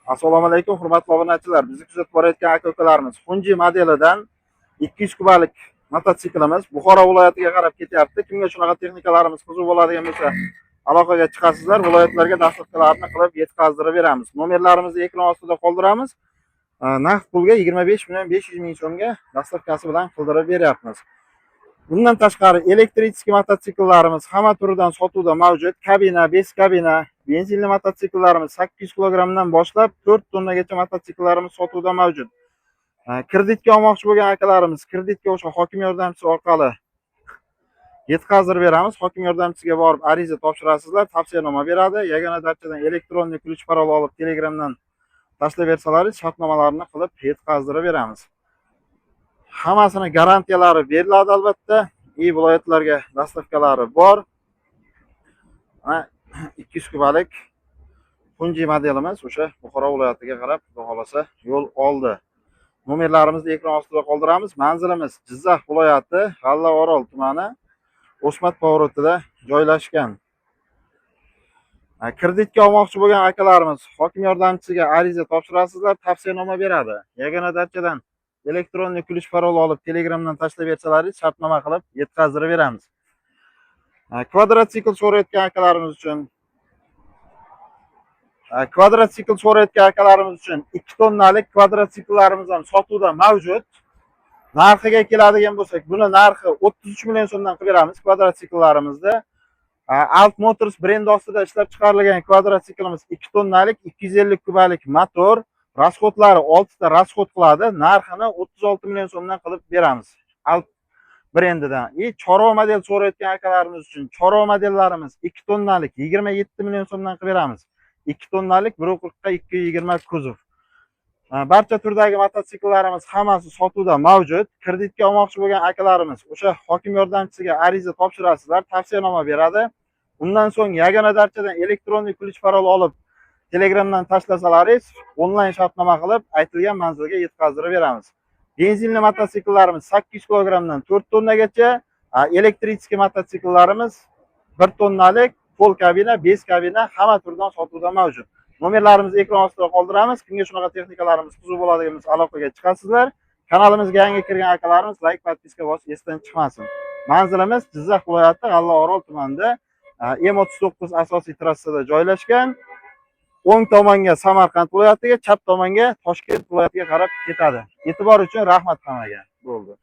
Assalomu alaykum, hurmatli obunachilar. Bizni kuzatib borayotgan aka ukalarimiz, Hunji modelidan 200 kubalik mototsiklimiz Buxoro viloyatiga qarab ketyapti. Kimga shunaqa texnikalarimiz qiziq bo'ladigan bo'lsa, aloqaga chiqasizlar. Viloyatlarga доставка larni qilib yetkazdirib beramiz. Nomerlarimizni ekran ostida qoldiramiz. Naqd pulga 25 million 500 ming so'mga доставка si bilan qildirib beryapmiz. Bundan tashqari электрический mototsikllarimiz hamma turidan sotuvda mavjud. Kabina, без kabina, benzinli mototsikllarimiz 800 kilogrammdan boshlab 4 tonnagacha mototsikllarimiz sotuvda mavjud. Kreditga olmoqchi bo'lgan akalarimiz kreditga o'sha hokim yordamchisi orqali yetkazib beramiz. Hokim yordamchisiga borib ariza topshirasizlar, tavsiyanoma beradi. Yagona darchadan электронный ключ parol olib, Telegramdan tashlab bersalaringiz, shartnomalarni qilib yetkazdirib beramiz. Hammasini garantiyalari beriladi albatta. И viloyatlarga доставка lari bor. Mana 200 kubalik Hunji modelimiz o'sha Buxoro viloyatiga qarab, xudo xohlasa, yo'l oldi. Nomerlarimizni ekran ostida qoldiramiz. Manzilimiz Jizzax viloyati, G'allaorol tumani, O'smat поворот ida joylashgan. Kreditga olmoqchi bo'lgan akalarimiz hokim yordamchisiga ariza topshirasizlar, tavsiyanoma beradi. Yagona darchadan электронный ключ parol olib, Telegramdan tashlab bersalaringiz, shartnoma qilib yetkazdirib beramiz. Kvadrotsikl so'rayotgan akalarimiz uchun kvadrotsikl so'rayotgan akalarimiz uchun 2 tonnalik kvadrotsikllarimiz ham sotuvda mavjud. Narxiga keladigan bo'lsak, buni narxi 33 million so'mdan qilib beramiz kvadrotsikllarimizni. Alp Motors brendi ostida ishlab chiqarilgan kvadrotsiklimiz 2 tonnalik, 250 kubalik motor, расход lari 6 ta расход qiladi. Narxini 36 million so'mdan qilib beramiz. Alp brendidan. И Chorva model so'rayotgan akalarimiz uchun Chorva modellarimiz 2 tonnalik 27 million so'mdan qilib beramiz. 2 tonnalik 1.40 ga 220 kuzov. Barcha turdagi mototsikllarimiz hammasi sotuvda mavjud. Kreditga olmoqchi bo'lgan akalarimiz o'sha hokim yordamchisiga ariza topshirasizlar, tavsiyanoma beradi. Undan so'ng yagona darchadan электронный ключ parol olib, Telegramdan taslasalaringiz, onlayn shartnoma qilib, aytilgan manzilga yetkazdirib beramiz. Benzinli mototsikllarimiz 800 kilogrammdan 4 tonnagacha, электрический mototsikllarimiz 1 tonnalik, пол kabina, без kabina hamma turdan sotuvda mavjud. Nomerlarimizni ekran ostida qoldiramiz. Kimga shunaqa texnikalarimiz qiziq bo'ladigan bo'lsa, aloqaga chiqasizlar. Kanalimizga yangi kirgan akalarimiz layk, подписка bosish esdan chiqmasin. Manzilimiz Jizzax viloyati, G'allaorol tumanida, M39 asosiy trassada joylashgan. O'ng tomonga Samarqand viloyatiga, chap tomonga Toshkent viloyatiga qarab ketadi. E'tibor uchun rahmat hammaga. Bo'ldi.